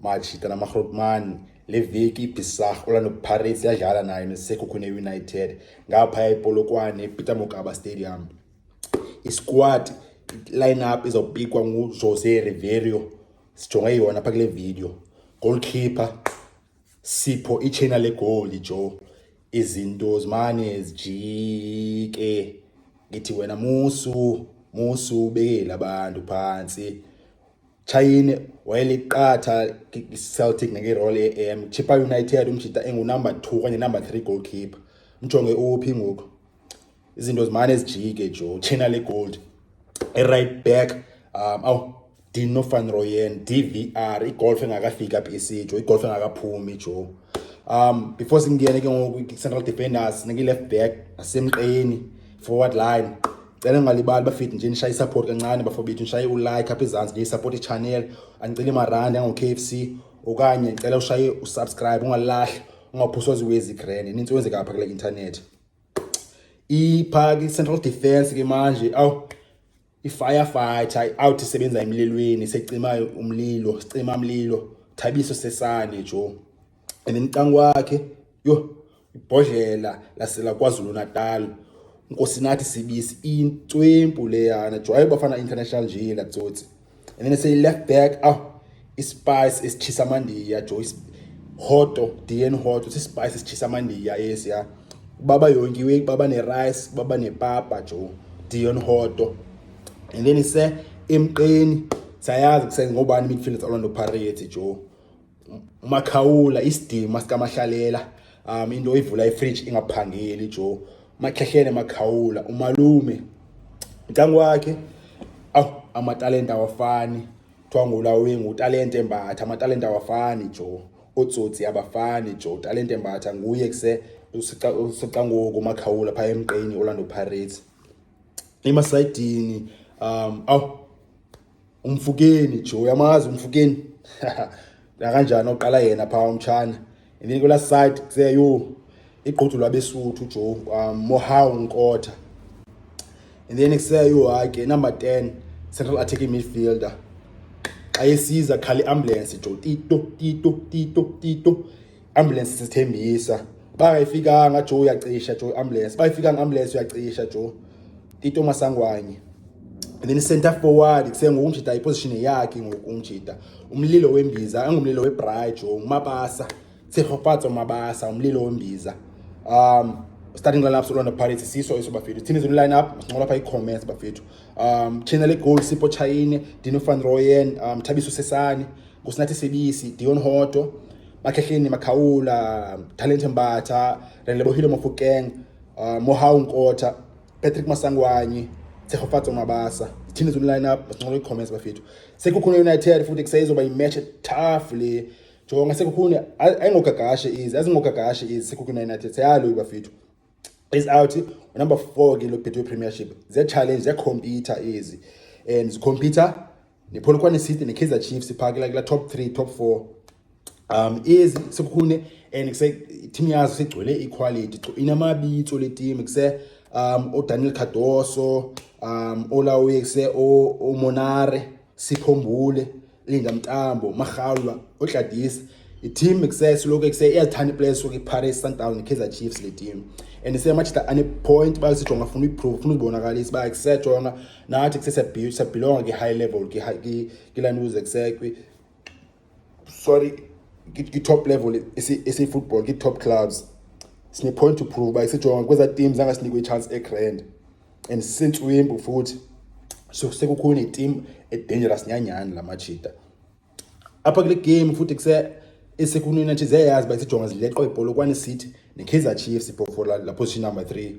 Majita namaGrootman, le veki iBisach Orlando Pirates yadlala nayo neSekhukhune United ngaphaya ePolokwane, ePeter Mokaba Stadium. Isquad lineup izawupikwa nguJose Riveiro, sijonge yona pha kule video. Goalkeeper Sipho ichena legoli Joe, izinto zimane zijike, ngithi wena musu musu ubekele abantu phansi. Chaine wayeliqatha Celtic nge-role ye-M Chippa United, umjita engu-number 2 okanye number 3 goalkeeper. Mjonge uphi ngoku, izinto zimane zijike Joe, chena le-gold. E-right back awu Dino van Rooyen, DVR, igolf engakafiki apha isijo, igolf engakaphumi Joe. Before singene ke ngoku central defenders niki-left back nasemqeni forward line, cela ungalibali bafethu nje nishaye i-support kancane bafowethu, nishaye u-like apha ezantsi nje, support i-channel. Andicela imarandi ango-KFC okanye ngicela ushaye usubscribe, ungalahli, ungaphoswa ziwezi grand inintsi wenzeka apha kule internet. Ipha central defense ke manje, awu i-firefighter out isebenza emlilweni, secimayo umlilo, sicima umlilo, Thabiso Sesane Joe. And then icangwakhe yo ibhodlela lasela KwaZulu Natal, Nkosinathi Sibisi, intswempu leyana Joe, ayobafana international nje la tsotsi. And then say left back, aw ispice esichisa amandiya Joe, Hotto, Deon Hotto, sispice esichisa amandiya esiya baba yonke iwe, baba ne-rice, baba nepapa Joe, Deon Hotto. And then ise emqeni sayazi kuse ngobani midfielders Orlando Pirates Joe, uMakhawula isidima sikamahlalela, into ivula ifridge ingaphangeli Joe, Makhehlene Makhawula umalume icangwakhe. Aw amatalente awafani, kuthiwa ngulawe nguTalente Mbatha, amatalente awafani Joe, otsotsi abafani Joe. Talente Mbatha nguye kuse usecangoku uMakhawula phaya emqeni Orlando Pirates. Emasayidini aw umfukeni Joe, uyamazi umfukeni nakanjani, oqala yena phaa umtshana. And then kwela side kuseyo igqudu lwabesuthu Joe, Mohau Nkotha. And then kuseyo hayi number 10 central attacking midfielder, xa esiza khala iambulance Joe, tito tito tito tito, ambulance sithembisa bangayifikanga Joe, uyacisha Joe ambulance, bayifikanga ambulance uyacisha Joe, Tito Masangwanye. And then center forward kusengukumjita iposition yakhe ngoku umjita umlilo wembiza, angumlilo webraai Joe, ngumabasa, Tshegofatso Mabasa, umlilo wembiza. Starting lineup Orlando Pirates siso eso bafethu, thini zenu lineup, sincola pha i-comments bafethu. Chena le goal Sipho Chaine, Dino van Rooyen, Thabiso Sesane, Nkosinathi Sibisi, Deon Hotto, Makhehleni Makhaula, Talente Mbatha, Relebohile Mofokeng, Mohau Nkotha, Patrick Masangwanyi, Tshegofatso Mabasa. Thini zenu lineup, sincola i-comments bafethu. Sekhukhune United futhi kuseyizoba i-match tough le. Jonga Sekhukhune ayingogagashe izi, azingogagashe izi Sekhukhune United seyalo bafethu. Is out number 4 ke lo Betway Premiership. Ze challenge, ze compete ezi. And zicompete nePolokwane City neKaizer Chiefs phaka la top 3, top 4. Ezi Sekhukhune and kuse team yazo sigcwele equality, inamabitso le team kuse uDaniel Cardoso, Olawe kuse oMonare, Sipho Mbule, Linda Mtambo, Mahalwa, Odladisa. I-team kuse siloko kuse iyazithanda iplayers so iPirates, Sundowns neKaizer Chiefs le team. And semajita ane point bayasijonga, funa uyiprove, funa uzibonakalisa bayakusejonga nathi kuse siyabelonga ke high level ke kilanuze kuse sorry ki top level esi football ki top clubs, sine point to prove bayisijonga kweza teams angasinikwe i-chance egrand and sintswimbu futhi. So sekukhona i-team e-dangerous nyanyani lamajita apha kule game futhi kuse eSekhukhune United ziyayazi bayisijonga zileqwa iPolokwane City neKaizer Chiefs for la position number 3.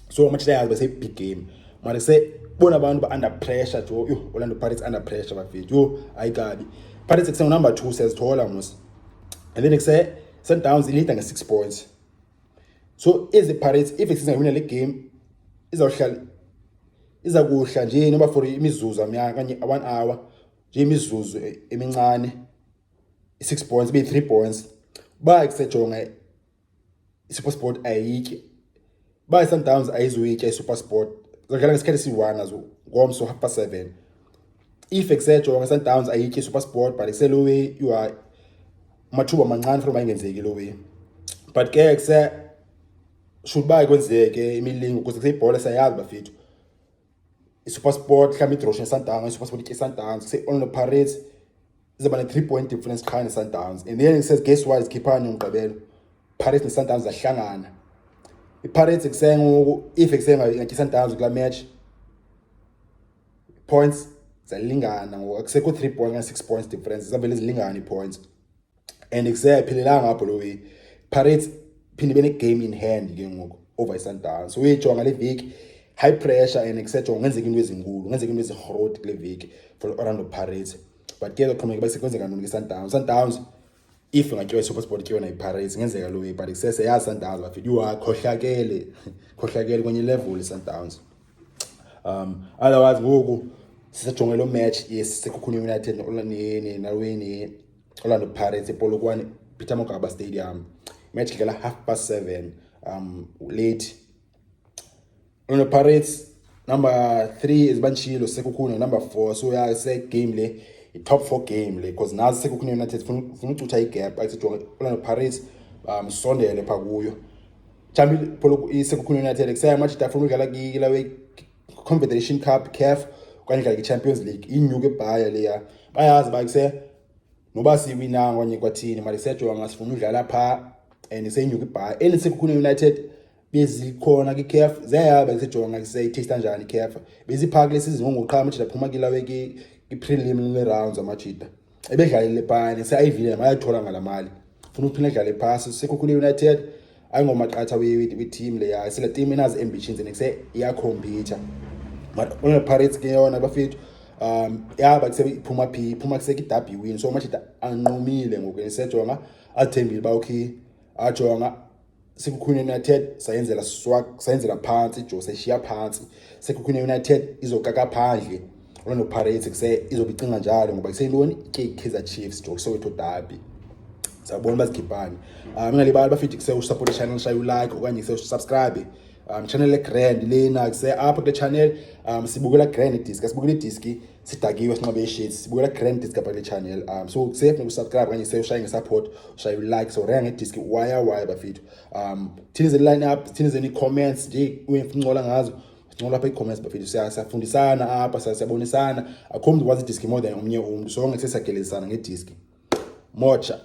So amajita ayazi bese big game mara se bona abantu ba under pressure jo, yo Orlando Pirates under pressure bafethu, yo ayikabi Pirates kuse number 2 siyazithola mos. And then kuse Sundowns ileader nge 6 points, so ezi Pirates if isingawina le game izawuhlala iza kuhla nje noba for imizuzu amnyaka kanye 1 hour nje, imizuzu emincane, i-6 points ibe 3 points. Ba kusejonga iSuperSport ayitye, ba iSundowns ayizuyitya iSuperSport, zodlala ngesikhathi esiyi-1 nazo ngomso 7:30. If ekusejonga Sundowns ayityi SuperSport, but kuselo way you are amathuba mancane for uba ingenzeki lo way, but ke kuse should uba kwenzeke imilingo ukuze kuseyibhola siyayazi bafethu. ISuperSport mhlawumbi idroshe neSundowns, iSuperSport itye iSundowns, kuse-Orlando Pirates izawuba ne-3 point difference qha neSundowns. And then says, guess what, zikhiphani ngoMgqibelo, Pirates neSundowns zahlangana. IPirates kusengoku if kusengatyi iSundowns kulaa match, points ziyalingana ngoku, akusekho 3 points okanye 6 points difference, zizawuvele zilingane ii-points. And kuseyayiphelelanga apho lo way, Pirates phinde ibe ne-game in hand ke ngoku over iSundowns. So uyijonga le veki, high pressure, and kusejonga kungenzeka into ezinkulu, kungenzeka into ezigrot kule veki for Orlando Pirates. But ke zoxhomeka uba sekwenzeka ntoni kwi-Sundowns. Sundowns if ingatyiwa iSuperSport, ityiwe nayiPirates, ingenzeka lo way, but kusese yazi Sundowns bafethu, yhu, khohlakele, khohlakele kwenye level iSundowns. Otherwise ngoku sisajonge lo match yeSekhukhune United naweni Orlando Pirates ePolokwane, Peter Mokaba Stadium. Match idlala 7:30 late. Orlando Pirates number 3 izibantshilo, Sekhukhune number 4, so ya se game le i-top 4 game le, because nazi Sekhukhune United funa ucutha igap ayisejonga Orlando Pirates sondele pha kuyo. Mhlawumbi iSekhukhune United kusaya amajita afuna udlala kula Confederation Cup, CAF, okanye idlala kwi-Champions League, inyuke ebhaya leya. Bayazi uba kuse noba siwinanga okanye kwathini, mali kusejonga sifuna udlala phaa and seyinyuka ibhaya. And Sekhukhune United bezikhona kwi-CAF, ziyayaba kusejonga kuseyithesta njani i-CAF. Beziphaa kule season ngoku qha amajita aphuma kulawe kwi-preliminary rounds, amajita ebedlalile phaa and seyayivile bayayithola ngala mali, funa uphinda adlale phasi. Sekhukhune United ayingomaqatha we-team leya, sele team inazi ambitions and kuse iyakhompyutha. But Orlando Pirates ke yona bafethu, yaba kuse iphuma phi, iphuma kuse ki-derby win, so amajita anqumile ngoku esejonga azithembile uba okay, ajonga Sekhukhune United sayenzela swag, sayenzela phantsi jo, sayishiya phantsi. Sekhukhune United izokaka phandle Orlando Pirates, kuse izobe icinga njalo ngoba kuseyintoni, itye iKaizer Chiefs jo, Soweto derby. Sawubona bazikhiphani. Ungalibali bafethu kuse usupport channel, shaye ulike okanye kuse usubscribe. Channel egrand lena, kuse apha kule channel sibukela grand idiski, sibukela idiski sidakiwe, sinxibe ishades, sibukela grand disk apha kule channel. So kuse funeka usubscribe okanye kuse ushaye ngesupport, ushaye ulike, so renga ngediski waya waya bafethu. Thini ze line up, thini ze comments nje uyincola ngazo, sincola apha ii-comments bafethu, siyafundisana apha, siyabonisana, akho mntu wazi idiski more than omnye umntu, sonke sesiyagelezisana ngediski motsha.